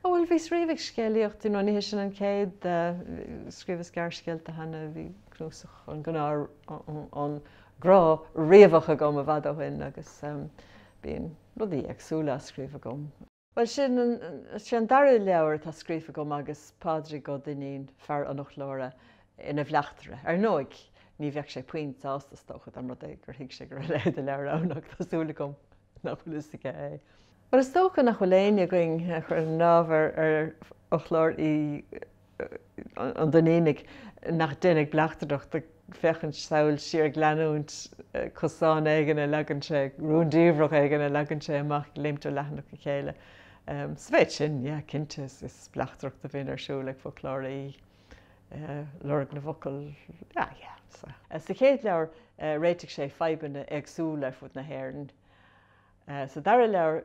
Ó bhuel, bhíos riamh ag scéalaíocht, you know, ní hé sin an chéad, scríobhas gearrscéalta cheana, bhí cnuasach an gnáth, an gnáth riabhach agam i bhfad ó shin agus bíonn rudaí éagsúla á scríobh agam. Bhuel, sin sé an dara leabhar atá scríofa agam agus Pádraig Ó Duinnín, fear an fhoclóra, ina bhleachtaire. Ar ndóigh, ní bheadh sé puinn sásta, is dócha, dá mba rud é gur thuig sé go raibh a leithéid de leabhar ann ach tá súil agam nach bhfuil fhios aige é. Bhuel, is dócha nach bhfuil éinne againn a chuireann lámh ar fhoclóir Uí an Duinnínigh nach dtéann ag bleachtaireacht, ag féachaint sall siar, ag leanúint cosán éigin a leagann sé, rúndiamhrach éigin a leagann sé amach, ag léimt ó leathanach go chéile. Sa mhéid sin, yeah, cinnte, is bleachtaireacht a bhíonn ar siúl ag foclóirí, lorg na bhfocal, yeah, yeah. Sa chéad leabhar, réitigh sé fadhbanna éagsúla ar fud na hÉireann. Sa dara leabhar,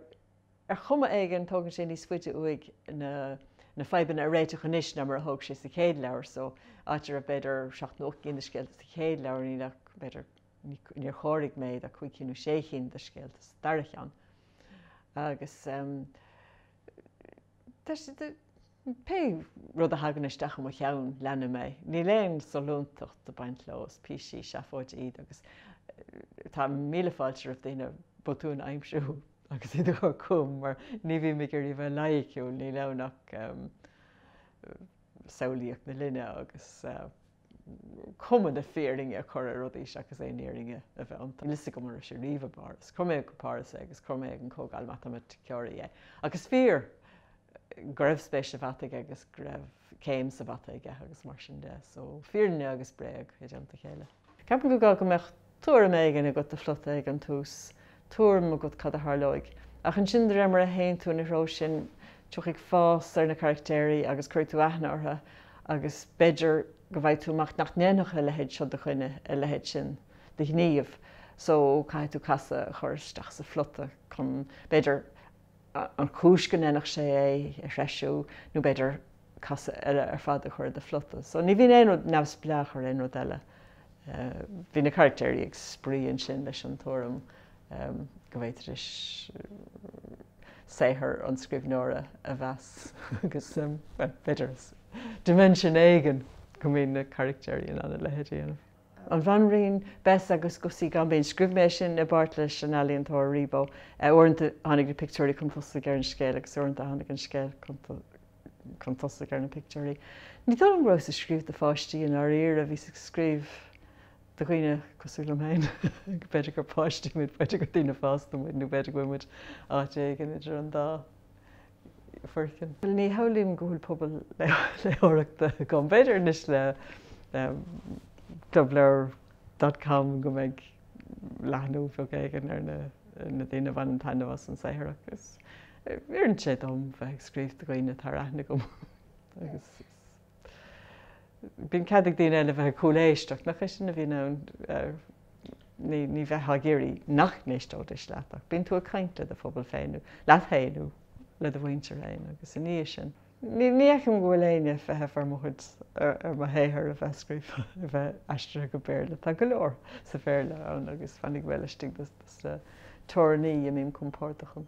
Ar chuma éigin, tógann sé níos faide uaidh na na fadhbanna a réiteach anois ná mar a thóg sé sa chéad leabhar so, áit a raibh b'fhéidir seacht nó ocht gcinn de scéalta sa chéad leabhar, níl ach b'fhéidir, níor chomhair mé ach cúig cinn nó sé chinn de scéalta sa dara cheann. Agus tá sé, pé rud a thagann isteach i mo cheann, leanaim é. Níl aon sollúntacht ag baint leo, is píosaí seafóide iad agus tá míle fáilte roimh daoine botúin a aimsiú agus iad a chur chugam mar ní bhím ag iarraidh a bheith loighciúil, níl ann ach samhlaíocht na linne agus cuma na fírinne a chur ar rudaí seachas aon fhírinne a bheith iontu. Níl fhios agam an raibh sé riamh i bPáras. Chuir mé go Páras é agus chuir mé ag an Chomhdháil Matamaiticeoirí é. Ach is fíor go raibh spéis sa mhata aige agus go raibh céim sa mhata aige agus mar sin de. So, fírinne agus bréag i dteannta a chéile. Ceapaim gur gá go mbeadh tuairim éigin agat do phlota ag an tús, tuairim agat cad a tharlóidh. Ach ansin de réir mar a théann tú ina threo sin, tiocfaidh fás ar na caractéirí agus cuirfidh tú aithne orthu agus b'fhéidir go bhfaighidh tú amach nach ndéanfadh a leithéid seo de dhuine a leithéid sin de ghníomh. So, caithfidh tú casadh a chur isteach sa phlota chun, b'fhéidir, an chúis go ndéanfadh sé é a threisiú nó b'fhéidir casadh eile ar fad a chur i do phlota. So ní bhíonn aon rud neamhspleách ar aon rud eile. Bhí na caractéirí ag spraoi ansin leis an tuairim go bhféadfaidís saothar an scríbhneora a mheas agus, bhuel, b'fhéidir dimension éigin go mbíonn na caractéirí in ann a leithéid a dhéanamh. An Bhanríon Bess agus Gussie Gaimbín. Scríobh mé é sin i bpáirt leis an ealaíontóir Rebo. Uaireanta tháinig na pictiúirí chun tosaigh ar an scéal agus uaireanta tháinig an scéal chun tosaigh ar na pictiúirí. Ní dóigh liom go rabhas ag scríobh do pháistí i ndáiríre, bhíos ag scríobh do dhaoine cosúil liom féin. B'fhéidir gur páistí muid, b'fhéidir gur daoine fásta muid nó b'fhéidir go bhfuil muid áit éigin idir an dá. foirceann. Ní shamhlaím go bhfuil pobal léitheoireachta agam. B'fhéidir anois le clubleabhar dot com go mbeidh leathnú beag éigin ar na daoine a bhaineann taitneamh as an saothar ach oireann sé dom bheith ag scríobh do dhaoine atá ar aithne agam agus bíonn cead ag daoine eile bheith ag cúléisteacht, nach é sin a bhíonn ann? Ní bheifeá ag iarraidh nach n-éisteoidís leat ach bíonn tú ag caint le do phobal féin nó leat féin nó le do mhuintir féin agus ina dhiaidh sin. Ní fheicim go bhfuil éinne ag feitheamh ar mo chuid, ar mo shaothar a bheith scríofa, a bheith aistrithe go Béarla. Tá go leor sa Bhéarla ann agus fanfaidh mé laistigh de na teorainní a mbím compordach ann.